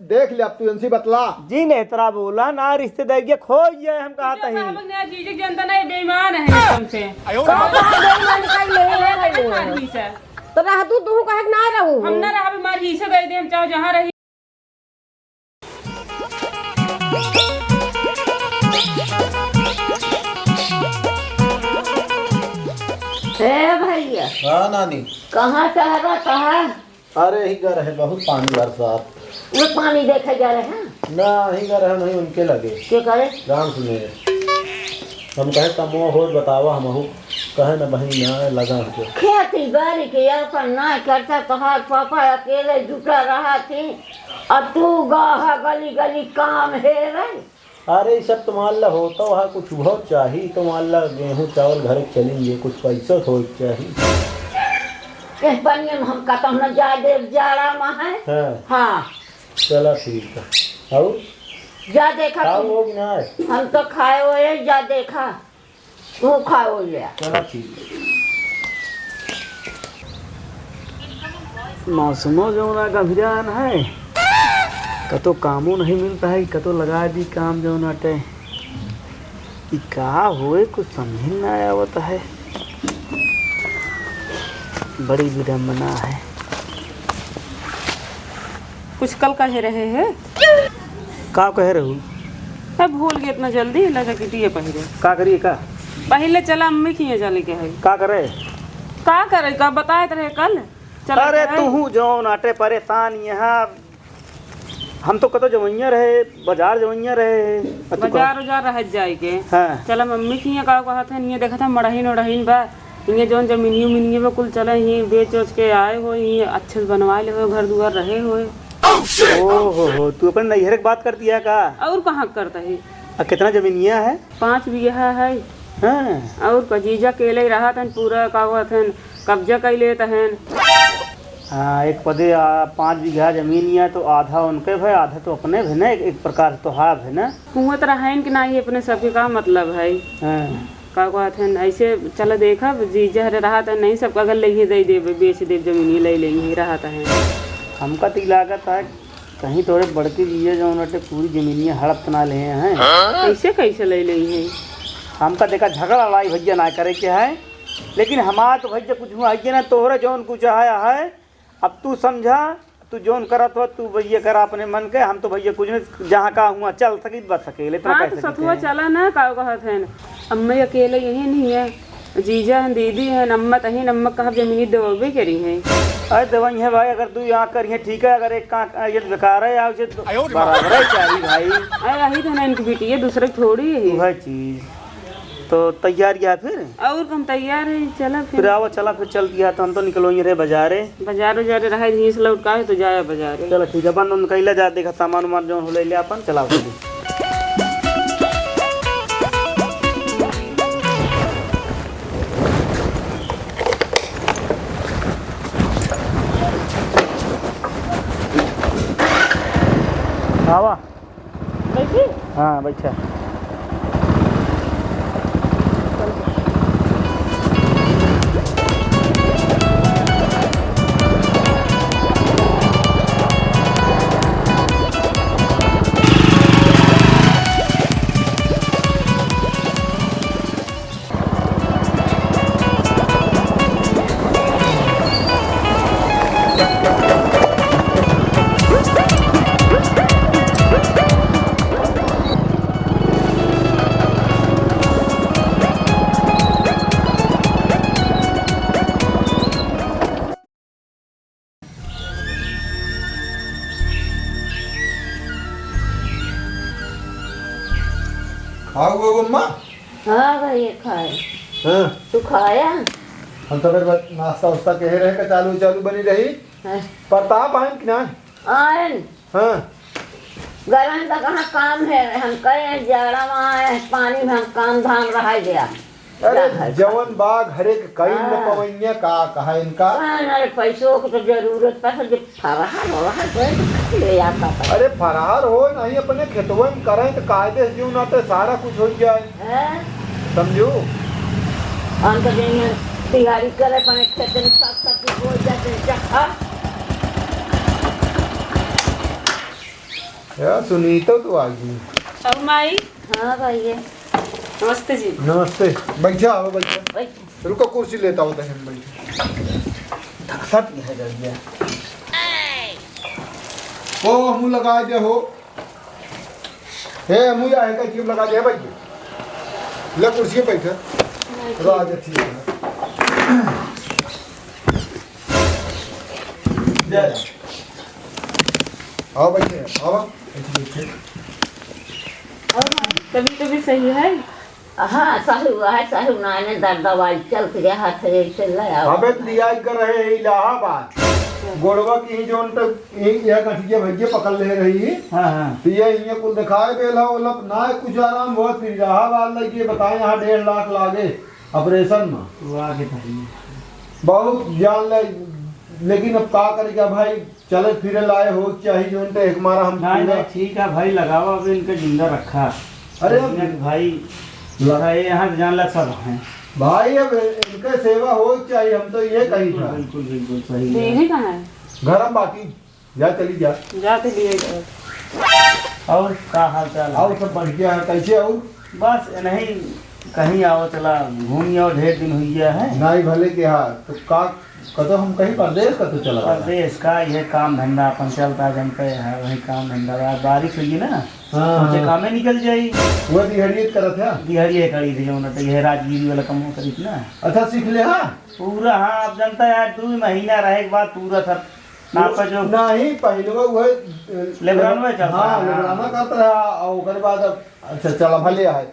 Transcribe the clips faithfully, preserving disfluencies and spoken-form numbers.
देख ले, अब तू इनसे बतला। जी नेत्रा बोला ना, रिश्तेदारी के खोज ये हम कहा तही। बाबा ने जीजे जनता नहीं, बेईमान है एकदम से। का बात बेईमान का ये अरे है? मार ही से। तो रह तू, तू कहे ना रहू। हम ना रहबे, मार ही से दे दे, हम चाहे जहाँ रही। हे भैया। हाँ नानी। कहाँ टहरा, कहाँ? अरे, यही घर है, बहुत पानी बरसात। वो पानी देखे जा रहे हैं? ना, यही घर है, नहीं उनके लगे। के करे? राम सुने। हम कहे, "तमो हो, बतावा हमहू।" कहे, "न बहिन, ना लगा हमको।" खेती बाड़ी के अपन ना करता, तोहार पापा अकेले जुटा रहा थे, अब तू गाहा गली गली काम हे रे। अरे, ई सब तुम्हार ला होता है, कुछ उभव चाही, तुम्हार ला गेहूं चावल घर के चलेंगे, कुछ पैसा तो होए के चाही। एह पनिया में हम कतहु न जाए देब, जाड़ा में है। हाँ। हाँ। चला ठीक है। और? जा देखा खाओ तू। हो कि ना है? हम तो खाए हुए हैं, जा देखा। तू खाओ ले। चला ठीक है। मौसमो जौन है गंभीरान है, कतो कामो नहीं मिलता है, कतो लगा दी काम जौन हटे। ई का होए, कुछ समझ में ना आवत है, बड़ी विडम्बना है। कुछ कल कहे रहे हैं। का कहे रहू? मैं भूल गई इतना जल्दी, लगा कि दिए पहले। का करिए का? पहले चला अम्मी की यहाँ चले के है। का करे? का करे, का बताए तो रहे कल। चला अरे के है। तू हूँ जौन अटे परेशान यहाँ, हम तो कतो जवैया रहे, बाजार जवैया रहे। आ तू बाजार कहाँ? उजार रह जाए के। हाँ। चला मम्मी की यहाँ का कहत है, नहीं देखत है मड़हीन उड़हीन बा। इहे जौन जमीनियो मिनियो बा कुल चले, इहे बेच ओच के आए हो, इहे अच्छे से बनवा ले हो, घर दुआर रहे हो। ओ हो हो, तू अपने नैहर के बात करती है का? और कहाँ करता है? आ, कितना जमीनिया है? पाँच बीघा है। हाँ। और का जीजा अकेले रहत हन, पूरा का कहत हन, कब्जा कर लेत हन। हाँ, एक पदे, आ, पाँच बीघा जमीनिया तो आधा उनके भे, आधा तो अपने भे ना, एक, एक प्रकार से तो हाँ भे ना। हुआ तो रहन कि नाही, अपने सबके का मतलब है। हाँ। का कहत हन, ऐसे चल देखब, जीजा हरे रहत है, नहीं सबका अगर लेंगे दे देबे, बेच देब, जमीन ले लेंगे, रहत है। हमका तो ई लागत है, कहीं तोरे बड़के जीजा जौन हटे पूरी जमीनिया हड़प ना ले हैं। कैसे, कैसे ले लेंगे? हमका देखा झगड़ा लड़ाई भैया ना करे के है, लेकिन हमार तो भैया कुछ हुआ है ना, तोहरा जौन कुछ आया है, अब तू समझा, तू जौन करत हो, तू भैया करा अपने मन के, हम तो भैया कुछ नहीं, जहाँ का हुआ चल सकी, बच सके, इतना हाँ, कह तो सकी सतुआ थे। चला ना, का कहत हैं, अम्मा अकेले यही नहीं है, जीजा हैं, दीदी हैं, अम्मा तही, अम्मा कहब जमीनी देवे करी हैं। अरे देवई है भाई, अगर तू यहाँ करिए ठीक है, अगर एक का ये तो बेकार है, या उसे तो आयो रे माँ। बराबर है चाही भाई। अरे यही तो ना इनकी बेटी है, दूसरे थोड़ी है। वह चीज। तो तैयार या फिर? और हम तैयार हैं, चला फिर। फिर आवा, चला फिर चल दिया, तो हम तो निकलो ही रे बाजारे। बाजार उजारे रहे, यहीं से लौट का है तो जाया बाजारे। चला ठीक है, अपन उनका इला जा, देखा सामान उमान जौन हो ले ले अपन, चला फिर। आवा। बैठी? हाँ, बैठा। खाओ वो अम्मा? हाँ भैया खाए। हाँ। तू खाया? हम तो फिर बस नाश्ता उस्ता कहे रहे का चालू चालू बनी रही। हाँ। प्रताप आयन कि ना? आयन। हाँ। गरम तो कहाँ काम है, हम कहे जाड़ा में आए, पानी में हम काम धाम रहा गया। अरे, जवन बा घरे के कई न हाँ। पवैया का कहा इनका। हाँ, अरे, पैसों को तो जरूरत पड़, जब फरहार हो रहा है, तो ले आता था। अरे, फरहार हो, नहीं अपने खेतवन में करें तो कायदे से जीव ना तो सारा कुछ हो जाए। हैं? समझू? हम तो दिन में तैयारी करे, अपने खेत में साग सब्जी बोए जाते हैं, चक्का। यार, सुनीता तो आ गई। अब माई। हाँ भैया। नमस्ते जी। नमस्ते। बैठा, आओ, बैठा। बैठ। रुको, कुर्सी लेता हूँ, तहन बैठा। सट नहीं है भैया। ओ, मुँह लगा दे हो। ए, मुँह या है का, जीभ लगा दे भाई। ले, कुर्सी पे बैठा। राज, ठीक है। ले। आओ, बैठे, आओ। बैठे, बैठे। और तबीयत, तबीयत सही है? हाँ, सही हुआ है, सही हुआ है, दर्द दवाई चलत गया, हाथ ऐसे ले आओ। अबे तो लिया कर रहे हैं इलाहाबाद। गोड़वा की ही जोन तक ये, ये गठिया भैया पकड़ ले रही। हाँ, हाँ। तो ये, ये कुल दिखाए बेला, ओला ना कुछ आराम हुआ, फिर इलाहाबाद लगे बताए, यहाँ डेढ़ लाख लागे ऑपरेशन में। वाह के भाई। बहुत जान ले, लेकिन अब का करे क्या भाई, चले फिरे लाए हो चाही जोन ते एक मारा हम नहीं, पूरा नहीं, ठीक है भाई, लगावा, अभी इनके जिंदा रखा। अरे अब इनके भाई, ला- रखा, ये यहाँ जान ला सब हैं। भाई, अब इनके सेवा हो चाही, हम तो ये कही बिल्कुल, था। बिल्कुल, बिल्कुल सही है। दीदी कहाँ है? घर हम बाकी, जा चली जा। जा तो लिए जाओ। और का हाल चाल है? और सब बढ़िया है, कैसे हो? बस नहीं, कहीं आओ चला, घूम आओ, ढेर दिन हुई गया है। नहीं भले के हाल, तो का कतो हम कहीं परदेस कतो चला गया? परदेस का, ये काम धंधा अपन चलता, जनते है, वही काम धंधा। आज बारिश हुई ना, हाँ, हमसे हाँ। कामे निकल जाई। वो दिहड़ियत करत है? दिहड़िये करी थी, जो ना तो ये राजगीरी वाला काम करी थी ना। अच्छा, सीख ले, हाँ? पूरा, हाँ, आप जनता है, यार, दो महीना रहे के बाद पूरा सब नापा जो नहीं, पहले वो, वो, लेबरान में चलता हाँ, है, हाँ। लेबराना करता रहा, और ओकर बाद अब, अच्छा, चला, भले आए।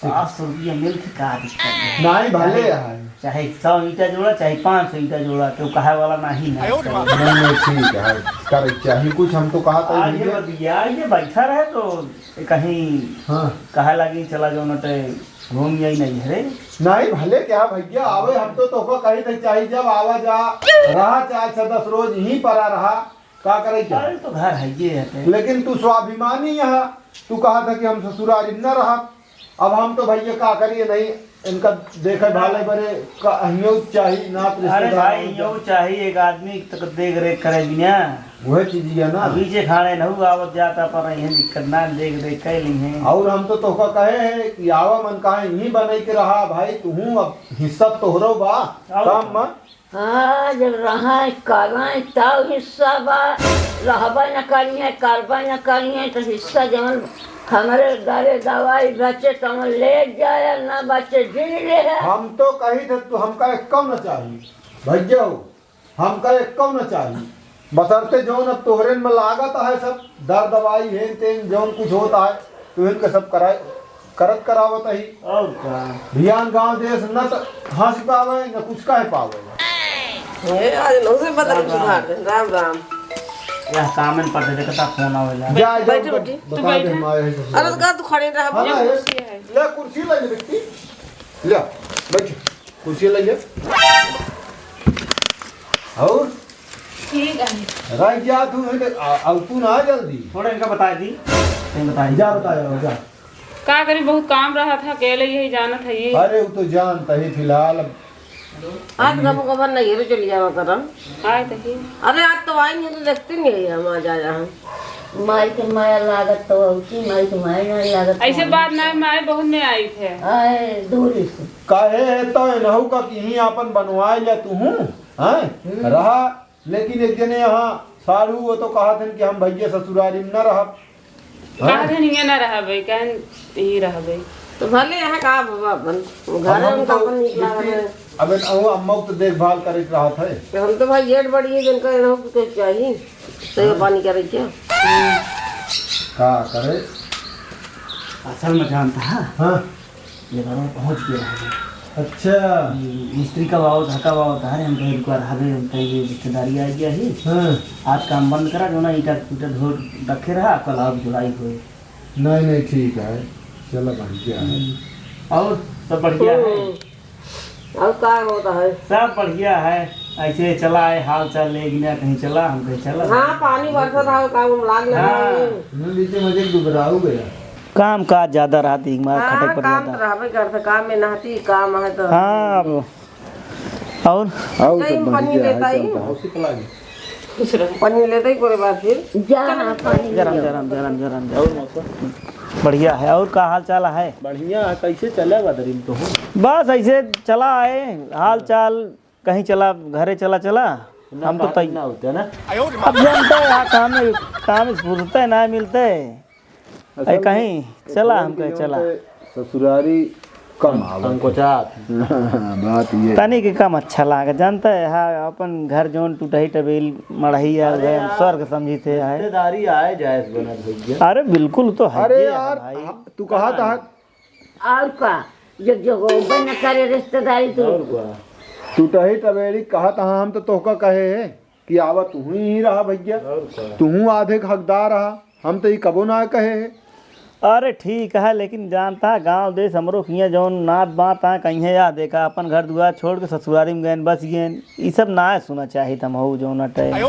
पाँच सौ रुपया मिल के का दिक्कत है? नहीं, भले चाहे, है। चाहे सौ ईंटा जोड़ा, चाहे पाँच सौ ईंटा जोड़ा, केहू कहे वाला नहीं है। नहीं, नहीं, ठीक है, करे चाही कुछ, हम तो कहा था आज ये भैया। बतिया, ये बैठा रहे तो कहीं हाँ। कहे लगी, "चला जाओ ना, ते घूम आई नहीं है रे।" नहीं, भले क्या भैया, आवे, हम तो तोहका कही थे, चाहे जब आवा जा, रहा चाहे छह दस रोज यहीं परा रहा, का करे क्या? अरे, तो घर है, ये है ते। लेकिन तू स्वाभिमानी यहाँ, तू कहा था कि हम ससुरारी न रहा। अब हम तो भैया का करिए नहीं, इनका देखे भाले बरे का अहियो चाही, नात अरे रिश्तेदार भाई, हो यो चाही एक आदमी तक देख रेख करे बिना। वह चीज है ना। अभी जे खाड़े न हुआ, आवत जाता पर यही दिक्कत ना, देख रेख कर ली है। और हम तो तोहका कहे है कि आवा मन कहा यहीं बने के रहा भाई, तू अब हिस्सा तोहरो बा और काम में। हाँ, जब रहा है, करवाए, तब हिस्सा बा, रहबे न करिए, करबे न करिए, तो हिस्सा जवन हमरे दरे दवाई बचे, तवन ले जाए, न बचे, जिन ले है। हम तो कही थे, तू हमका एक्को न चाही, भैया हो, हमका एक्को न चाही। बसरते जौन अब तोहरे में लागत है सब, दर दवाई, हेन तेन, जौन कुछ होता है, तो इनके सब कराए, करत करावत ही। और का? भियान गांव देश न त हंस पावे, न कुछ कह पावे। ए, आज नौ से बदल राम राम। सुधार दे। राम राम। यह कामन पर दे, देखता फोन आवेला। जा, जा, बैठो, उनका बेटी। बता तू दे, बैठो। हम आए हैं ससुराल। अरे, तो का तू खड़े रह, हाँ, बोल। ना, ये कुर्सी है। ले, कुर्सी ले ले, बेटी। ले, बैठ। कुर्सी ले ले। और? ठीक है। रह जा तू, आ, आ, तू ना जल्दी। थोड़ा इनका बता दी, इनका बता दी। जा, बता, जा, जा। का करी, बहुत काम रहा था, अकेले यही जानत है ये। अरे, वो तो जानता ही फिलहाल। अब आज कबो कबर नहीं है, तो चली जावा करम। आए तो की। अरे, आज तो आई नहीं, तो देखती नहीं है, हम आ जा रहा। माई के माया लागत तो होती, माई के माया नहीं लागत ऐसे तो बात ना, माई बहुत में आई थे। आए, दूरी से। काहे है तो एनहू का किहीं आपन बनवाए ले तू हूँ, हैं? हम्म। रहा, लेकिन एक जने यहाँ साढ़ू वो तो कहा थे कि हम भैया ससुरारी में न रहब। कहा थे नहीं ना रहबे, कहन यही रहबे। तो भले यहाँ का बाबा अपन, घर हम उनका तो अपन निकला बिट्टी, रहे। अब वो अम्मा को तो देखभाल करे के रहा था। तो हम तो भाई जेठ बड़ी है, जिनका एनहू को चाहिए, सेवा पानी करे क्या? का करे? असल में जानता है? हाँ। ये घरों पहुँच गया है। अच्छा। ये मिस्त्री का बाबू, घर का बाबू, अरे हम कहीं रुका रहा, हम कहीं ये रिश्तेदारी आ गया ही। हाँ। आज काम बंद करा, जो ना ईंटा, ईंटा धो रखे रहा, कल आप जुलाई हुए। नहीं, नहीं, ठीक है, चला बढ़िया है। हम्म। और सब बढ़िया है? हम्म। और का होता है? सब बढ़िया है, ऐसे चला है, हाल चाल ले बिना कहीं चला, हम कहीं चला। हाँ, पानी बरसत है, काम हम लाग लगा हाँ। है। मैं बीच में एक दुबराऊ गया। काम काज ज्यादा रहा, दिमाग हाँ, खटक पर काम ज्यादा। तो रहबे करता, काम में नहती काम है तो। हाँ, अब और? और कई सब पानी बढ़िया है, देता ही। चलता है। उसी पे लागे। खुश रहे। पानी लेते ही पूरे बार फिर। जा, हाँ, पानी गरम, लिया। गरम, गरम, गरम, गरम। और मौसम? बढ़िया है। और का हाल चाल है? बढ़िया है। कैसे चले बा दरिन तो हो? बस ऐसे चला है, हाल चाल कहीं चला, घरे चला, चला। ना हम तो बात तै-, ना होते ना। अब जानता है, यहाँ काम में, काम में फुर्सत ना मिलते। असल ऐ कहीं में चला, एक हम कहे, के चला। जौन पे ससुरारी कम आवत है। संकोचात। बात ये। तनी के कम अच्छा लागे, जानता है, हाँ, अपन घर जौन टूटही टबेल मड़ही यार, अरे यार, स्वर्ग समझी थे आए। रिश्तेदारी आए जाए बनत भैया। अरे बिल्कुल, तो है अरे ये है यार, भाई। हाँ, तू कहा था। और का, जो, जो होबे न करे रिश्तेदारी तू। और का? टूटही टबेली कहा था, हम तो तोहका कहे है। कि आवा तुहूँ ही रहा भैया, और का? तुहूँ आधे के हकदार रहा, हम तो ई कबो ना कहे है। अरे ठीक है, लेकिन जानता है गाँव देश हमरो किया जौन नात बात आ कहीं है या देखा अपन घर दुआर छोड़ के ससुरारी में गएन बस गएन, ई सब ना सुना चाहित हम हो जौन अटे। अरे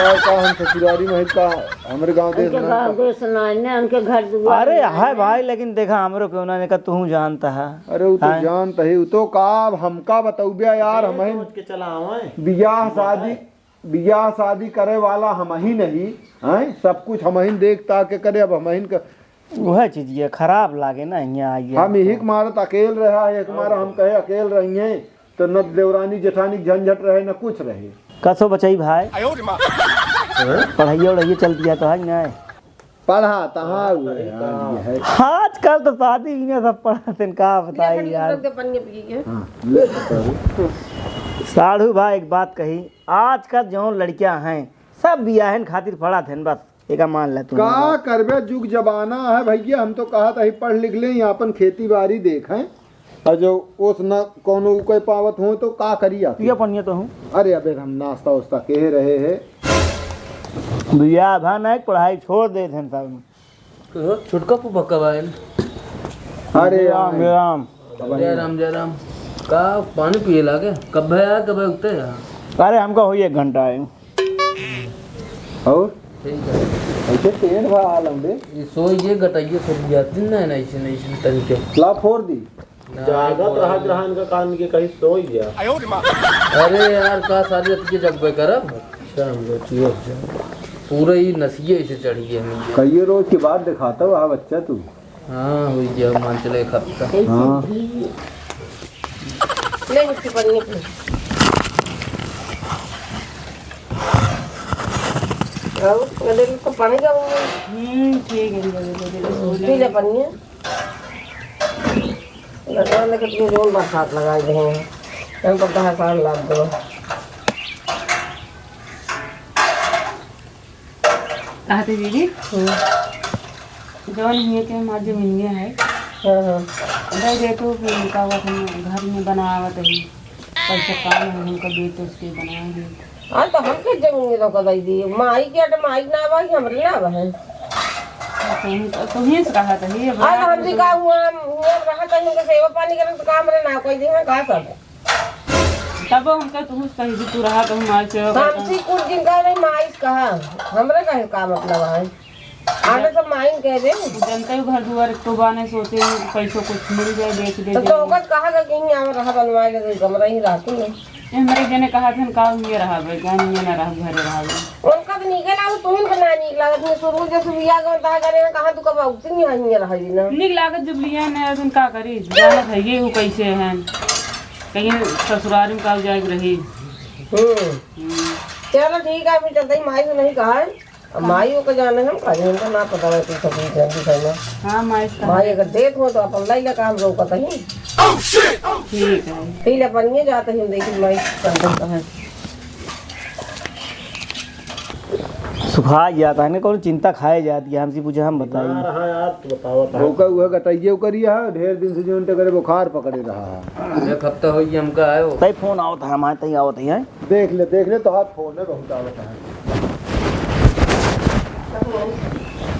यार का हम ससुरारी में है का हमरे गाँव देश उनके ना गाँव का? देश ना है, उनके घर दुआर अरे ना है है। भाई, लेकिन देखा हमरो के उन्होंने का तुहूँ जानता है। अरे वो तो हैं? जानता है, वो तो का अब हमका बतौबे यार, हम सोच के चला आवे। बियाह शादी बियाह शादी करे वाला हमहिन ही, हैं? सब कुछ हमहिन देख ताक के करे, अब हमहिन का वह चीज ये खराब लागे ना, हियाँ आइए हम तो। यही के मारत अकेल रहा है, एक मारा हम कहे अकेल रही हैं, तो न देवरानी जेठानी के झंझट रहे, न कुछ रहे। कसो बचाई भाई? हैं? पढ़ाइए उढ़ाइए चलती है तो है नहीं? पढ़ा तहाँ हुए, हाँ, ये है। आजकल तो शादी में सब पढ़ा थे, का बताई ले, यार। के पन्नी पी के। हाँ, ले, बताओ। साढ़ू भाई एक बात कही, आजकल जौन लड़कियां हैं, सब बियाहन खातिर पढ़त हैं, बस एका मान ले तू। का करबे, जुग जमाना है भैया, हम तो कहत ही पढ़ लिख लें, आपन खेती बारी देखें, और जो ओस न कौनो उके पावत हो तो का करी आप? ये पनिया तो हूँ। अरे अबे हम नाश्ता उस्ता केहे रहे है। बियाह भा नहीं, पढ़ाई छोड़ देत हैं सब। कहो, छोटका फूफा कब आयल? अरे जय राम, आए। जय राम। जय राम, जय राम। का पानी पिए लागे? कब है यार, कब है उठते यार? अरे, हमका होई एक घंटा है। और? ठीक है। ऐसे पेट भर आलम बे। ये सोई ये गटइये सब जाती ना, ना, ऐसे, नहीं, ऐसे तरीके। ला फोड़ दी। ना, जागत बोल रहा नहीं। ग्रहण का कान के कहीं सोई गया। अरे यार, का सारी रात के जगबे करब? अच्छा, हम लोग ठीक है। पूरा ही नसिये ऐसे चढ़ गए हमें। कई रोज के बाद दिखाता हुआ बच्चा तू। हाँ, हुई गया, मान चले एक हफ्ता। हाँ। ले, इसकी पन्नी की। आओ, मैं देख इसको पानी का हूँ। हम्म, ठीक है, ठीक है, ठीक है, ठीक है, पी ले पन्नी। लड़का ने कितनी जोर बरसात लगाई रहे हैं। हम तो कहा साल लाग दो। कहा थे दीदी? हम्म। जौन हिये के हमार जमीनिया है। हाँ, हाँ। दे दे तो फिर का हुआ हम घर में बनावत ही। पैसा काम है, हमका दे तो उसके बनाएंगे। हाँ, तो हमके जमीन में धोखा दे दी। माई के अट माई ना बा, हमरे ना बा है। तो हम, तो ही से कहा था, ये आज बात हमसे तो का हुआ, हम हुआ रहा था, हमके सेवा पानी करन तो काम रे ना कोई दे, हाँ, का सब? तब हमका तू कही कि तू रहा तो हम आज सेवा करता। हमसे कुछ दिन का नहीं, माई से कहा, हमरे का का मतलब है? आगे सब माइन कह दे। जनता ही घर दुआर एक तो बाने सोचे पैसों कुछ मिल जाए, बेच दे तो, दे। तो ओकर कहा था कि नहीं आवे रहा बनवाए के, तो कमरा ही रहती है। ये हमरे जने कहा थे, "का ये रहा भाई, का ये ना रहा, घरे रहा भाई।" उनका तो नीके लागत, तुहिन के ना नीक लागत, मैं शुरू जब से बियाह के बता करे ना, कहा तू कब आउती नहीं है, नहीं रहा जी ना। नीक लागत जब लिया ना, तुम का करी, जानत है ये वो कैसे हैं, कहीं ससुराल में का जाए के रही। हम्म। हम्म। चलो ठीक है, अभी चलते ही माई से नहीं कहा है। अब माई ओके जाने हम खाली, हमको ना पता है कि सब चीज जल्दी करना। हाँ, माई से कहा। माई अगर देत हो तो अपन लाई लगा हम लोग कतही। ठीक है। पी ले पनिए जाते ही हम देखी माई कर देता है। सुखा जाता है ना, कौन चिंता खाए जाती है, हमसे पूछे हम बताई। ना रहा यार, तू बताओ, बताओ। ओकर उहे गटइये ओकरी है, ढेर दिन से जो उनके करे बुखार पकड़े रहा है। एक हफ्ता हो गया हमका आयो। तई फोन आवत है, हमारे तई आवत है। देख ले, देख ले, तोहार फोन है, बहुत आवत है।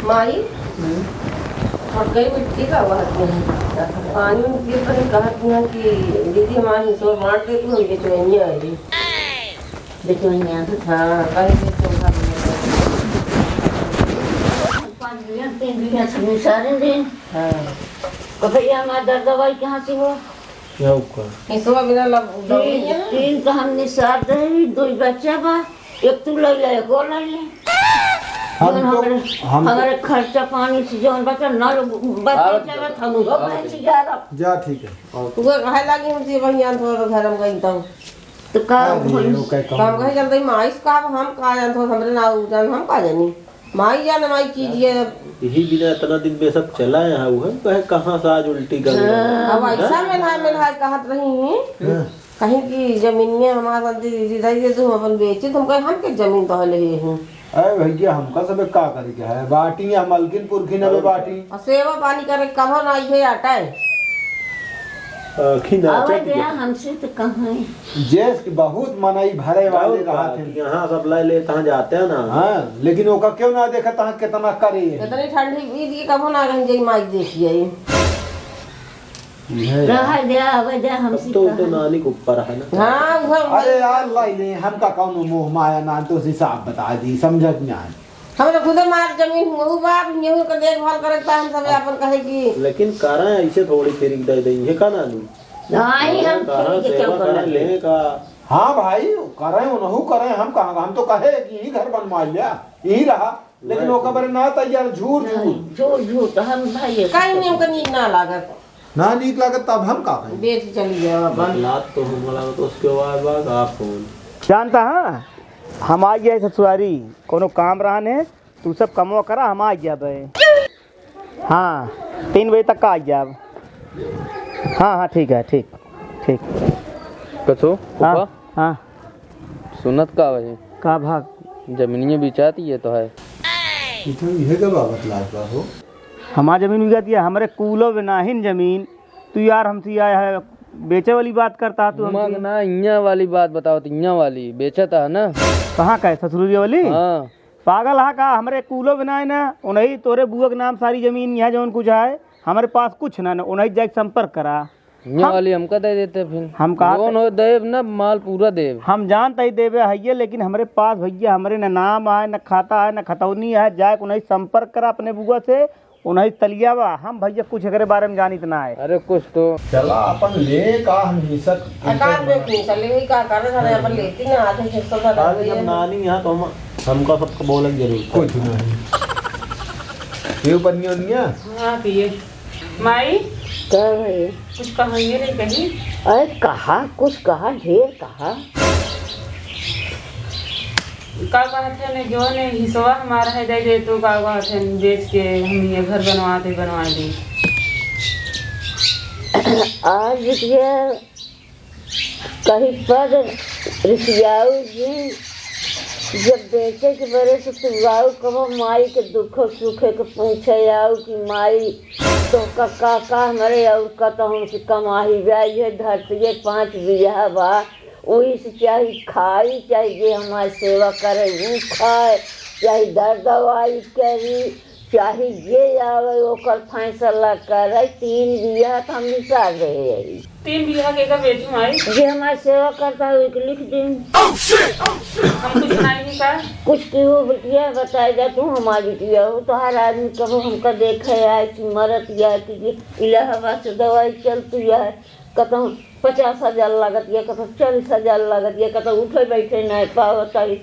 माई, हम्म। और कई मिट्टी का आवाज नहीं। पानी में गिर पड़ी, कहत नहीं कि दीदी हमारे हिस्सों बांट दे, तू हम बेचवैया है जी। बेचवैया? हाँ, कहीं बेचवैया। पाँच बीघा, तीन बीघा से निसारे दे। हाँ। तो भैया, हमारा दर्द दवाई कहाँ से हो? क्या हुआ? हिस्सों बिना लब-, दवाई तीन, है। तीन तो हम निसार दे, दो ही बच्चा बा। एक तू ले ले, एक और ले ले। हम जौन तो, हमरे, हम तो हमरे खर्चा पानी से जौन बचल ना लो, बच आवत जावत हम लोग आवत पैसे जा रहा। जा, ठीक है। और वो कहे लागी हम से वही आन थोड़ा घर हम गई तो। तो का अरे, हम वो कहे तो हम कहे चलते माई से का हम का जान थोड़ा हमरे ना उ जान हम का जानी। माई जान माई चीज ये। यही बिना इतना दिन में सब चला है, हम कहे कहाँ से आज उल्टी कर हाँ। अब ऐसा मिला मिला कहत रही हैं। हाँ। कहीं की जमीनिया हमार गलती दीदी दे दे, तू हम अपन बेची, तुम कहे हम के जमीन तो ले ही। अरे भैया, हमका सबे का करे के है? बाटी या मलकिन पुरखिन अबे बाटी। और सेवा पानी करे कहो ना, ये आटा है। आखी ना आवे चट दे, गया। हमसे तो कहाँ है? जेस की बहुत मनई भरे वाले बहुत रहत बात, हैं। यहाँ सब ले ले, तहाँ जाते हैं ना। हाँ, लेकिन ओका क्यों ना देखा, तहाँ कितना करे है। इतनी ठंडी बीत की कभो ना रह जाई, माइक देखिए। इहे रहा दे, आवे दे, हमसे अब तो, तो कहा। नानी के ऊपर है ना। हाँ, उहे, उहे। अरे यार, लाई ले, हमका कौनो मोह माया ना, तो उसी साफ बता दी, समझत ना है। हमरे खुदे मार जमीन हुआ बा, अब यहू के देखभाल करे के बा, हम सब अपन कहे कि लेकिन करें ऐसे थोड़ी फिर दे दे, ये का नानी? नहीं, हम कहाँ फिर के सेवा क्या करें, करना? ले का? हाँ भाई, करें, उनहू करें, हम कहाँ, हम तो कहे कि यही घर बनवा लिया, यही रहा, लेकिन नहीं। ओकर बरे ना तैयार, झूठ, नहीं, झूठ। झूठ, झूठ, हम भाई ऐसे कहीं नहीं, करते। हमको नीक ना लागत। ना नीक लागत, तब हम का कहें? बेच चली जाओ अपन। बतलात तो हम लागत, उसके बाद, बाद आप कौन? जानता है, हम आ गया ससुरारी, कोनो काम रहन है, तू सब कमवा करा, हम आ जाबे। हाँ, तीन बजे तक का आ जाब। हाँ, हाँ, ठीक है, ठीक, ठीक। कछो, हाँ, फूफा? हाँ। सुनत का भाई? का भाग? जमीनिये बिचाती है तो है। इधर इहे का बाबत लाग बा हो? हमार जमीन बिकाती है, हमरे कूलो में नाहिन जमीन। तू यार हमसे आया है, बेचे वाली बात करता है तू हमसे। मग ना, इहाँ वाली बात बताओ तो, इहाँ वाली बेचत है ना? कहाँ का है, ससुरिया वाली? हाँ। पागल हा का? हमरे कूलो भी नाहीं ना, उन्हीं तोरे बुआ के नाम सारी जमीन यहाँ जौन कुछ है, हमरे पास कुछ ना, ना उन्हीं जाके संपर्क करा। यहाँ हम वाली हमका दे देते फिर। हम कहा जौन हो देब ना, माल पूरा देब। हम जानत ही देबे हइये, लेकिन हमरे पास भइया हमरे न नाम आए, न खाता है, न खतौनी है, जाके उन्हीं संपर्क करा अपने बुआ से, उन्हीं तलिया बा। हम भइया कुछ एकरे बारे में जानित ना है। अरे कुछ तो चला अपन ले का हम हिस्सा एकाध बेटी चले ही का करे, सारे अपन लेती ना आधे हिस्सा का अरे जब नानी यहाँ तो हम, हमका सबको बोले के जरूरत है। कुछ नहीं। ये बनिया उनिया? हाँ, पिए। माई, का भाई? कुछ कहाइए नहीं कहीं? अरे कहा, कुछ कहा, ढेर कहा। का कहत है ने, जो ने हिस्सा हमारा है, दे दे तो का कहत है, बेच के हम ये घर बनवा दे, बनवा दे। आज बिटिया कहीं पर रिसियाऊ जी, जब बेचे के बरे से तू आऊ, कबो माई के दुख सुख के पूछे आऊ कि माई तो का, का, का हमरे और का तो हमसे कमाही बा, ये धरती एक पाँच बीघा बा, वही से चाहे खाई, चाहे जे हमार सेवा करे ऊ खाए, चाहे दर दवाई करी, चाहे जे आवे ओकर फैसला करे। तीन बीघा तो हम निकाल रहे हैं। तीन बीघा के का बेचू माई? जे हमार सेवा करता है, ओके लिख दें। हम कुछ नहीं का? कुछ की हो बिटिया, बताए जा तू, हमार बिटिया हो, तोहार आदमी कबो हमका देखे आए कि मरत या कि जे इलाहाबाद से दवाई चलती है, कतहु पचास हजार लागत या, कतहु चालीस हजार लागत या, कतहु उठे बैठे नहीं पावत आई,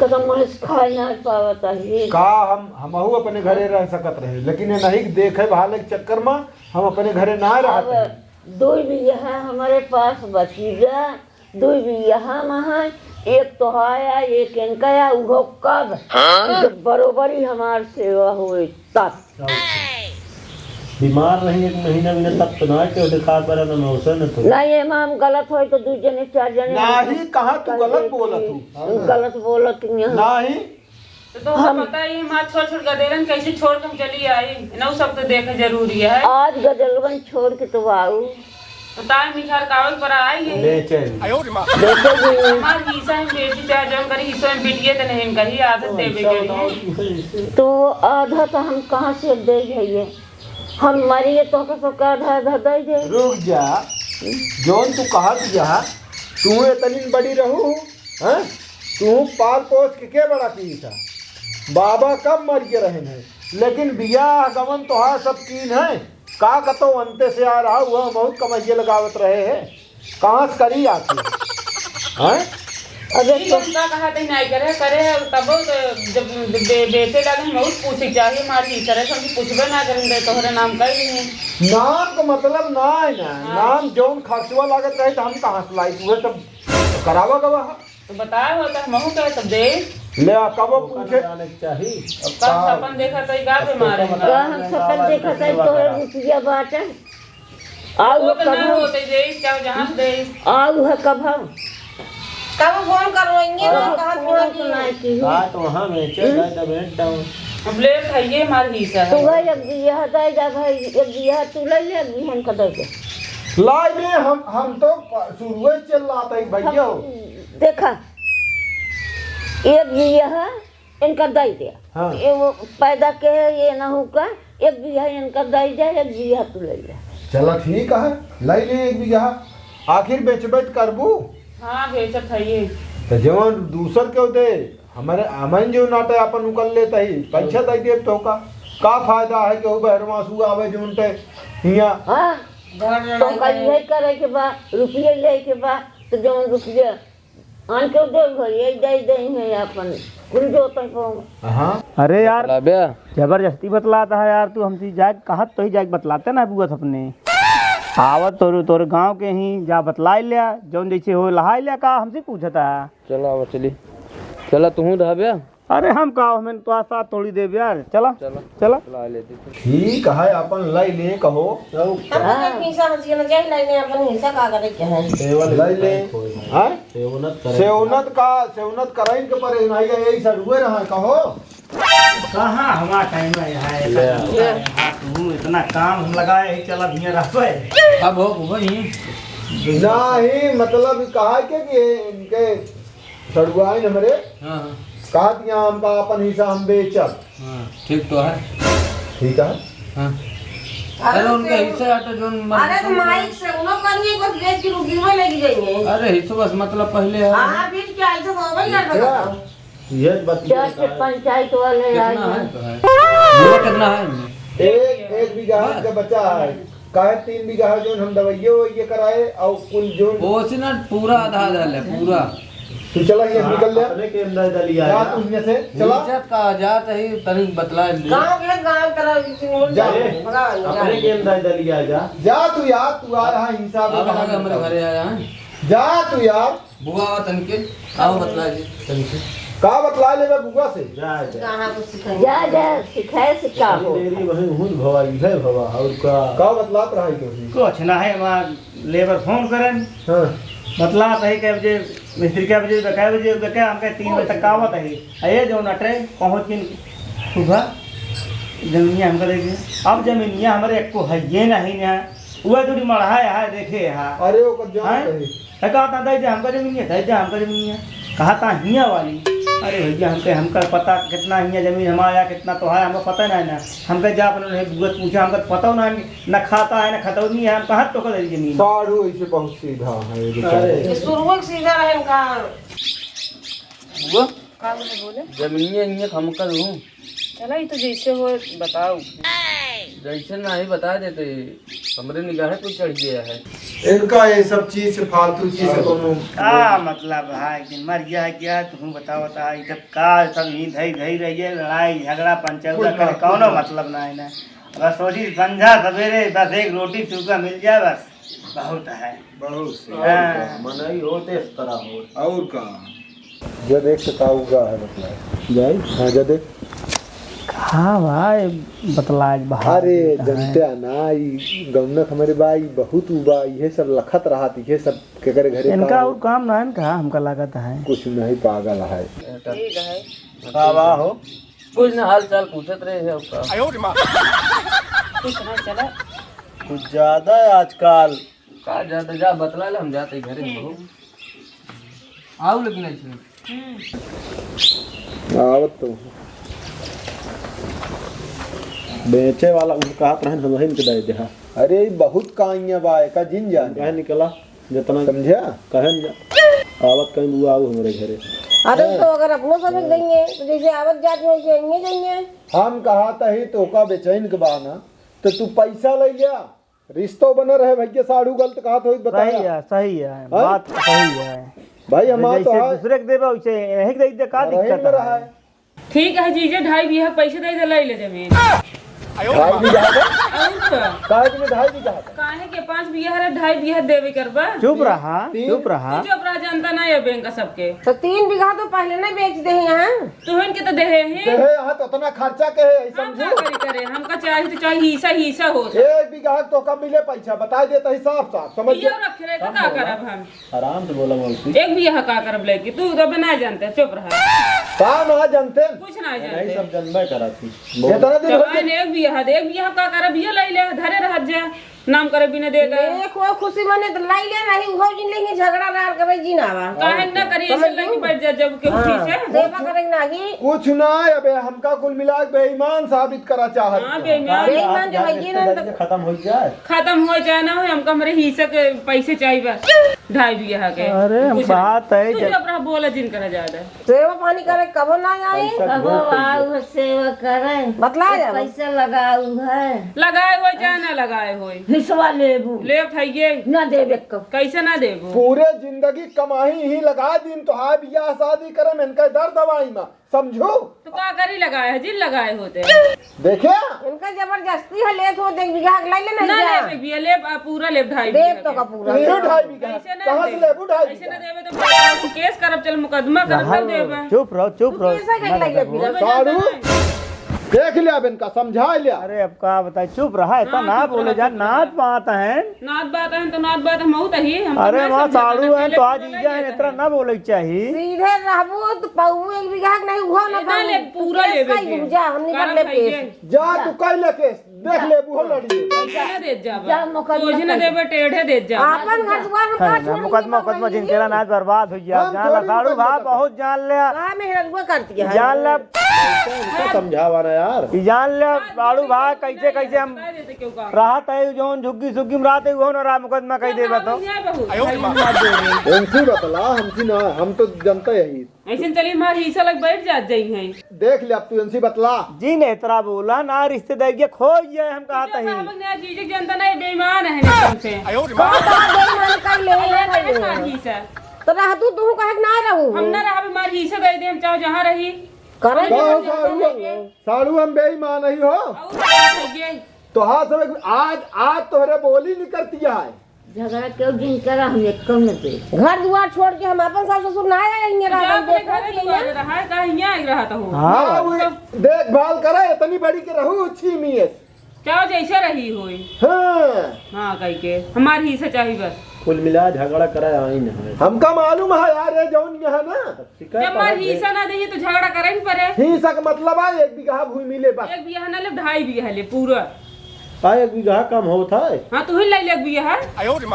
कतहु महेश खाए नहीं पावत आई। का हम, हमहू अपने घरे रह सकत रहे, लेकिन ये नहीं देखे भाले के चक्कर में हम अपने घरे ना रहत अब हैं। दुई बीघा हमरे पास बची बा, दुई बीघा में है, एक तोहार, एक इनका, उहो कब? हाँ? जब बरोबरी हमार सेवा होए तब। बीमार रही एक महीना, बिना तब तो ना क्यों दिखा पर ना मौसम न तो। नहीं, एमा हम गलत होई तो दू जने, चार जने नहीं, कहाँ तू कह गलत दे बोलत कि हूँ? गलत बोलत ही हैं। नहीं। तो तोहका हम पता ही, हमार छोट छोट गदेलन कैसे छोड़ के हम चली आई, इनहू सब तो देखे जरूरी है। आज गदेलवन छोड़ के तो आऊ। तो तार मिठार कावल पर आई है। बेचैन। देखो जी। हमार हिस्सा में बेची, चाहे जौन करी, हिस्सा में बिटिये तो नहीं कही, आदत तो देवे ऐसा के बताओ लिए। कि कैसे? तो आधा तो हम कहाँ से दे जाइए? हम मरिए तो के सबका आधा आधा दे दे। रुक जा, जौन तू कहत जा, तू इतनी बड़ी रहू, हैं? तू पाल पोस के, के बड़ा की था? बाबा कब मर के रहन है, लेकिन बियाह गवन तोहार सब कीन है। का कतो अंते से आ रहा हुआ, बहुत कमैये लगावत रहे हैं। कहाँ से करी आके? हैं? अबे ठीक, तो हम का कहा तई नाई करे, करे तबो तो जब बे-, बेचे लागे हम और पूछे चाहिए, मारी करे हम पूछबे ना करेंगे, तोहरे नाम कह दिए। नाम का मतलब ना है ना, हाँ। नाम जौन खर्चवा लागत रहे तो हम कहाँ से लाई, तू सब करावा गवा है। तो बताए हो तो हमहू के तो दे। ले आ, कबो ओकर पूछे। जाने के चाही। अब कब का सपन देखा तई का अब बेमार है? का हम सपन देखा तई तोहरे रुपया बाटे? आऊ वो तो ना कबहू। होते दे, चाहे जहाँ से दे। आऊ है कबहू। कब फोन करवाएंगे ना, कहाँ फोन फोन तो ना की। बात वहाँ में चल जाए, तब हेड डाउन। अब ले खाइए, मार ही सा तो है। भाई, अब यह दे जा भाई, अब यह तू ले ले, अब हम का दे दे। लाई में हम, हम तो प-, शुरुए से चल रहा था भैया। हम, देखा, एक यह इनका दे दे। हाँ। ये वो पैदा के है, ये ना होकर एक बीघा इनका दे दे, एक बीघा तू ले ले। चला ठीक है, ले ले एक बीघा। आखिर बेचबे त करबू? हाँ, बेचत है ये। तो जवन दूसर के दे, हमारे अमन जो नाते अपन उकल लेता ही, पैसा दे दे तो का, का फायदा है कि वो बहरवासू आवे जो उनते हिया? हाँ, घर तो लड़ाई का करे। यही करे के बा, रुपये ले के बा, तो जवन रुपये आन के दे भर, यही दे दे हैं अपन, कुल जोतन को। हाँ। अरे यार, बतलाबे। जबरदस्ती बतलाता है यार तू हमसे, जाए कहत तो ही जाए बतलाते ना बुआ अपने। आवत तोरे, तोरे गाँव के ही, जा बतलाई लिया, जौन जैसे हो लहाई लिया, का हमसे पूछता है? चला, अब चली। चला, तू रहबे। अरे हम का, हमें तो साथ थोड़ी देब यार, चला। चला। चला। चला, ले दे। ठीक है, अपन लाई ले कहो। हम तो एक हिस्सा हंसी ना जाए, लाई ले अपन हिस्सा का करे के है। सेवन लाई ले। हाँ? सेवनत करे। सेवनत का, सेवनत कराइन के परे नहीं है, यही सर हुए रहा, कहो। कहाँ हमारा टाइम है यहाँ, ऐसा ले। करता है, हाँ, तू इतना काम हम लगाए ही, चला भैया रहबे। अब हो, हो ही। नहीं, मतलब कहा के कि इनके सड़ुआइन हमरे हाँ, हाँ। कहा दिया हमका अपन हिस्सा हम बेचब। हाँ, ठीक तो है। ठीक है। हाँ। अरे अरे उनका से हिस्सा है तो जोन मर्जी अरे तो समझ माइक लो। से उन लोग करिए, बस बेच के रुपये में लेके जाएंगे। अरे हिस्सा बस मतलब पहले है। हाँ, फिर क्या ऐसे तो होगा ही ना क्या? बताओ। ये बतिया चर्च बताए। पंचायत वाले कितना आए है हैं। तो है? वो कितना है इनमें? एक, एक बीघा बस। का बचा है। काहे तीन बीघा है, जोन हम दवाइये ववाइये कराए, और कुल जोन ओसे ना पूरा आधा आधा ले, पूरा। तू चला, ये निकल ले। अपने के अंदर दलिया जा, जा। तू हियां से चला। इज्जत का जात है, तनी बतला ले। गाँव के गाँव तरह किसी और जा। जा। भगा, जा। अपने के अंदर दलिया जा। जा तू यार, तू आ रहा हिसाब अब से आ गए, हमारे घरे आया है। जा तू यार। बुआ आवा तनिके, आओ बतला दे तनिके। का बतला लेबे बुआ से? जा, जा। कहाँ कुछ सिखाई? जा, जा, सिखाए से का हो? मेरी वही हुन भवा, इहे भवा, और का? का बतलात रहा है तुझे? कुछ ना है, हमार लेबर फोन करन। हाँ। बतलात है के बजे, मिस्त्री के बजे, कै बजे, कै, हमके तीन बजे तक आवत है। आ ये जो नटरे पहुँच गए सुबह, जमीनिया हमका दे दिए। अब जमीनिया हमारे एको है, ये नहीं ना। वह थोड़ी मढ़ा है, देखे है। अरे, ओकर जान हैं? कही। है कहा था, "दे दे हमका जमीन है, दे दे हमका जमीन है।" कहा था, "हियाँ वाली।" अरे भैया, हमके, हमका पता कितना हियाँ जमीन हमारा, कितना तोहार, हमको पता नहीं ना। हमके जा अपने उन्हें बुआ से पूछा, हमको पता नहीं, न खाता है, न खतौनी है, हम कहाँ तो कर जमीन। साढ़ू ऐसे बहुत सीधा है, ये बेचारे। अरे। ये शुरू से सीधा रहे इनका। बुआ? का बोले, बोले? जमीनिया, इनिया हमका दूँ। चला, ई तो जैसे हो बताओ। जैसे नाही बता देते, हमरे निगाहे कुछ चढ़ गया है। इनका ये सब चीज से, फालतू चीज से कोनो का मतलब है कि मर गया है क्या? तुम बताओ, बता, ई सब का सब ही धई धई रही है, लड़ाई झगड़ा पंचायत कुछ करे, ना, कोनो कुछ ना। मतलब ना है ना। बस सोची संझा सवेरे बस एक रोटी चूका मिल जाए, बस बहुत है। बहुत से। हाँ। मनई होते इस तरह हो। और का? जा देख से का उगा है बतलाए। जाई? हाँ, जा देख। कहाँ भाई बतलाए बाहर अरे, देता है। जनते ना, ई गौनक हमरे बा, ई बहुत उबा, इहे सब लखत रहत, इहे सब केकरे घरे इनका का और हो? काम ना है, इनका हमका लागत है। कुछ नहीं, पागल है। ठीक है। का बा हो? कुछ ना, हाल चाल पूछत रहे है, और का? कुछ ना, चला। कुछ ज्यादा है आजकल। का ज्यादा, जा बतला ले, हम जाते घरे में हो। आओ लेकिन ऐसे। आवत तो। बेचे वाला उन कहत रहन, हम हिन के दे देहा। अरे, ई बहुत काइया बा, एका जिन जान। कहे निकला, जितना समझा? कहे न जा। आवत कहीं बुआ आओ हमरे घरे। अरे, तो अगर अपनो सब देंगे, तो जैसे आवत जात में वैसे आएंगे जाएंगे। हम कहा तही तो का बेचैन के बा ना, तो तू पैसा ले लिया। रिश्तो बने रहे भैया, साढ़ू गलत कहत होई, बताया। सही है, सही है, हाँ? बात तो सही है। भाई, हम जैसे तो है। दूसरे के देबे, वैसे यहीं के दे दे, का दिक्कत है? ठीक है जीजा, ढाई बीघा पैसे दे दे, ले ले जमीन। ढाई बीघा का? और का? काहे के ढाई बीघा का? काहे के पाँच बीघा है, ढाई बीघा देवे करबा। चुप रहा, तीन। चुप रहा। तू चुप रहा, जनता ना है बैंक का सबके। तो तीन बीघा तो पहले ना बेच दे यहाँ। तुहन के तो देहे ही। देहे यहाँ तो उतना खर्चा के है, हम समझू? का करी करे, हमका चाही तो चाही, हिस्सा, हिस्सा हो। एक बीघा तो कम मिले पैसा, बता देता ही साफ साफ, समझ ये गए? रखे रहे तो हम का बोला। करब हम? आराम से बोला मौसी। एक बीघा का करब लेके, तू तो अबे ना जानते, चुप रहा। का ना जानते? कुछ ना जानते। नहीं, सब जनबे करा थी। इतना दिन हो जवान गया। एक बीघा दे, एक बीघा का करब, ये ले ले, धरे रहत जा, नाम करे बिना दे दे। देखो खुशी मने तो लाई ले, नहीं उहो जिन लेंगे, झगड़ा रार करे जिन आवा। काहे ना करी, ऐसे समझ लेके लो। बैठ जा, जब के हाँ, उठी से। सेवा करे नहीं। कुछ ना, अबे हमका कुल मिला के बेईमान साबित करा चाहत हाँ, है। बेईमान। बेईमान जो है, ये ना तो खत्म हो जाए। खत्म हो जाए ना हो, हमका हमरे हिस्से के पैसे चाहिए बस, ढाई बीघा के। अरे, कुछ बात नहीं। है तू जब चुप रह, बोला जिन करा ज्यादा। सेवा पानी करे कबो ना आई। पैसा कबो घोट आऊ है सेवा करे। बतला एक जाओ। पैसा लगाऊ है। लगाए होई चाहे ना लगाए होई। हिस्सा लेबू। लेब हइये। ना देबे क- कैसे ना देबू? पूरे जिंदगी कमाई ही लगा दिन तो हाय बियाह शादी करे में इनका दर्द दवाई मा। समझू? तो का करी लगाए है, जिन लगाए होते। देखे? इनका जबरदस्ती है, लेत हो, देख, बीघा के लाई ले, नहीं ना जा। लेबे, बीघा लेब, आ, पूरा लेब, ढाई देब बीघा तो के। का पूरा। ये ढाई बीघा। कैसे ना कहाँ से देबे? लेबू ढाई कैसे ना बीघा? देबे तो केस करब, चल मुकदमा करब, तब देबे। चुप रहो, चुप रहो। तू कैसे कहे लगे बीघा? साढ़ू, देख ले अब इनका, समझा ले। अरे अब का बताए, चुप रहा, इतना हाँ, ना चुप बोले रहा, जा, चुप रहा। नात बात है। नात बात है तो नात बात हम बहुत ही, हम अरे तो वहाँ समझे साढ़ू ना, है पहले तो आज पूरा ईजा है, लेते इतना हैं। ना बोले चाहिए। सीधे रहबू तो पऊ एक बीघा के नहीं हुआ ना इतना पऊ। ले, तू पूरा केस लेबे का के। यूजा, हमनी कर कारण ले है केस। ये। जा, तू कह ले केस, देख ले, बुहो लड़ी। कैसे ना देत जाबा? जा, मुकदमा सोझे ना कर। देबे, टेढ़े देत जाबा। आपन घर दुआर हम है ना, काट छोड़ मुकदमा, देबा मुकदमा भाई। जिन केला नाच बर्बाद हो गया। हम जान ला, थोड़ी साढ़ू मुकदमा भाई करब। बहुत जान ले। का मेहररुआ करती है? जान ले। कैसे उनका समझावा ना यार। ई जान ले, साढ़ू भाई, कैसे, कैसे हम बता देते क्यों का? राहत है, जौन झुग्गी सुग्गी में राहत है, वो ना रहा, मुकदमा कह देबा तो। नहीं बहुत। एनसी बतला, हमसी ना, हम तो जनता यही। ऐसे चली, हमार हिस्सा लग बैठ जात जाई हैं। देख ले, अब तू एनसी बतला। जी ने इतना बोला ना, रिश्तेदारी के खो गए, हम कहा तुझे तही। बाबा ने जीजे जनता नहीं, बेईमान है ना तुमसे। कौन सा बेईमान कर ले, अरे, ले, ले। हमार हिस्सा। तो रह तू, तू कहे ना रहू। हम ना रहबे, हमार हिस्सा दे दे, हम चाहे जहाँ रही। करे का हो साढ़ू, साढ़ू हम बेईमान नहीं हो। और क्या है ये? तो हाँ, सब एक, आज, आज तोहरे बोली निकलती है। झगड़ा क्यों जिन करा, हम एक कम न दे। घर दुआर छोड़ के हम अपन सास ससुर ना आए, इन्हें तो रह जा गए, अपने देखो, घरे दुआरे रहा है, का हियाँ आए रहा था हो? हाँ। हाँ, वो देखभाल करे, इतनी बड़ी के रहू, अच्छी मियत। चाहो जैसे रही होई। हाँ। हाँ, कही के, हमार हिस्सा चाही बस। कुल मिला झगड़ा करा आई न है। हमका मालूम है यार, ये जौन यहाँ ना। जब हमार हिस्सा ना देही तो झगड़ा करे न पड़े। हिस्सा का मतलब है एक बीघा भूमि ले बस। एक बीघा ना ले, ढाई बीघा ले पूरा। का एक बीघा कम होत है? हाँ, तू ही ले ले एक बीघा। हे रे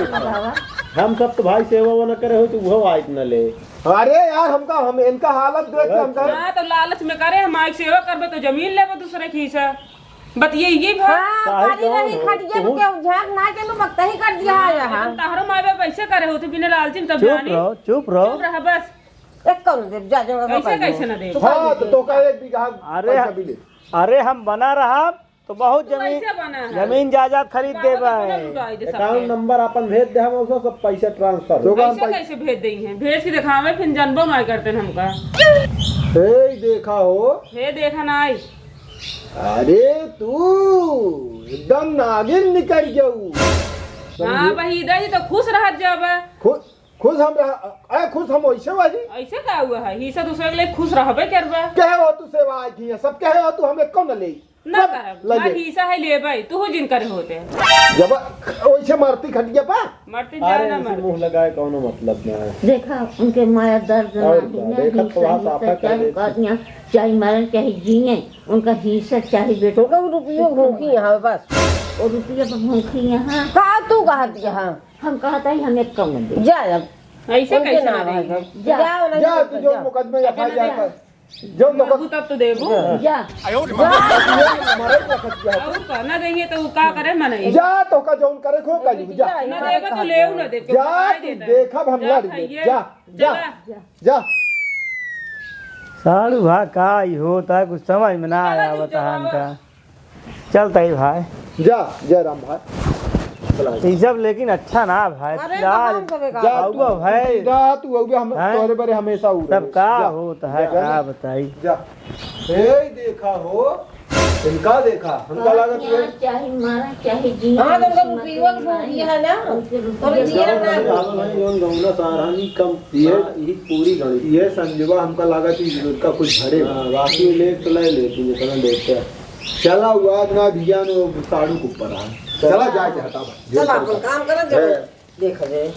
बाबा। हम सब तो भाई सेवा वो न करे हो तो वो आइत न ले। अरे यार, हमका, हम इनका हालत देख के हमका हाँ, तो लालच में करे, हम आइके सेवा करबे तो जमीन लेबे दूसरे की हिस्सा। बतिये ये भाई। हाँ, काहे काली रही हो? खटिया में तू केहू झांक ना चलो, बकतही कर दिया है यहाँ। तहरो माँ बाप ऐसे करे होते बिना लालची में तब चुप जानी। रहो, चुप रहो। चुप रहा बस। एक कौन देव, जा, जा, कैसे, कैसे ना देव? हाँ, तो, तो का एक बीघा अरे, पैसा भी ले। अरे हम बना रहा तो बहुत तू जमीन, ऐसे बना है। जमीन जायदाद खरीद बाबा देबे। तो पूरा लुटाई दे सबके। अकाउंट नंबर अपन भेज दे, हम उसमें सब पैसा ट्रांसफर हो। पैसा कैसे भेज देई हैं? भेज के दिखावे, फिर जनबो ना करते हैं हमका। हे देखा हो। हे देखा ना आई। अरे तू एकदम नागिन निकल गऊ। हाँ, समझे? वही दही तो खुश रहत जाबा। खुश, खुश हम रह, ए, खुश हम वैसे वही। ऐसे का हुआ है? हिस्सा दूसरे के लिए खुश रहबे करबा। कहे हो तू सेवा आई थी, सब कहे हो तू हमें कौन ले? ना सब करब। लगे। हमार हिस्सा है लेबे, तू जिन करे होते। जब वैसे मरती खटिया पा। मरती अरे, जाना इनसे मर। मुंह लगाए कौनो मतलब ना है। देखा, उनके माया दर्द और ना का? दुनिया देखा ही तो वहाँ सही साफा से कर चाहे देती। काटियाँ, चाहे मरन, चाहे जिए, उनका हिस्सा चाहे बेटा। उनका वो रुपयो भूखी यहाँ बस। वो रुपया तो भूखी यहाँ। का तू कहत यहाँ? हम कहत हई, हम एक कम दे। जा, जा। ऐसे उनके कैसे ना ना रही? रहे। जा। जा, जा, तू जो जा। मुकदमे एफ आई आर कर। जो तो बाबू तब तो देबू। जा। जा। मरे लखत जा। और का? ना देंगे तो का करे मनई? जा, तो का जौन करे खो का जा। ना देबे तो लेऊ ना दे, जा, तू देखब हम जा, लड़ी ले। खाइए। जा, जा, चला। जा। साढ़ू भा का ही होता है, कुछ समझ में ना चला आया तू बता जवाब। हमका। चलता ही भाई। जा, जय राम भाई। चला जा। ई सब लेकिन अच्छा ना भाई, अरे, फिलहाल कहाँ से बेकार? जा तू, आउबा भाई। सीधा तू आउबा, हम हैं? तोहरे बरे हमेशा उ सब रहे। का जा, होत है, जा। का बताई? जा। ए, देखा हो, इनका देखा, हमका लागत है। चाहे मारा, चाहे जिया, हाँ, तो उनका रुपया के भूख है ना, उनके रुपया तो जिया ना। भाई, जौन गौना सारहानी कम, ये, हाँ, यही पूरी गणित। ये संजोबा हमका लागत है, इनका कुछ भरे। हाँ, बाकी ले तो ले लेती, जितना लेते हैं। चला, वो आज ना भिया नो साड़ू के ऊपर आ। चला, चला। जाए के हटा भाई। चला, अपन काम करा, जब है। देखा जाए।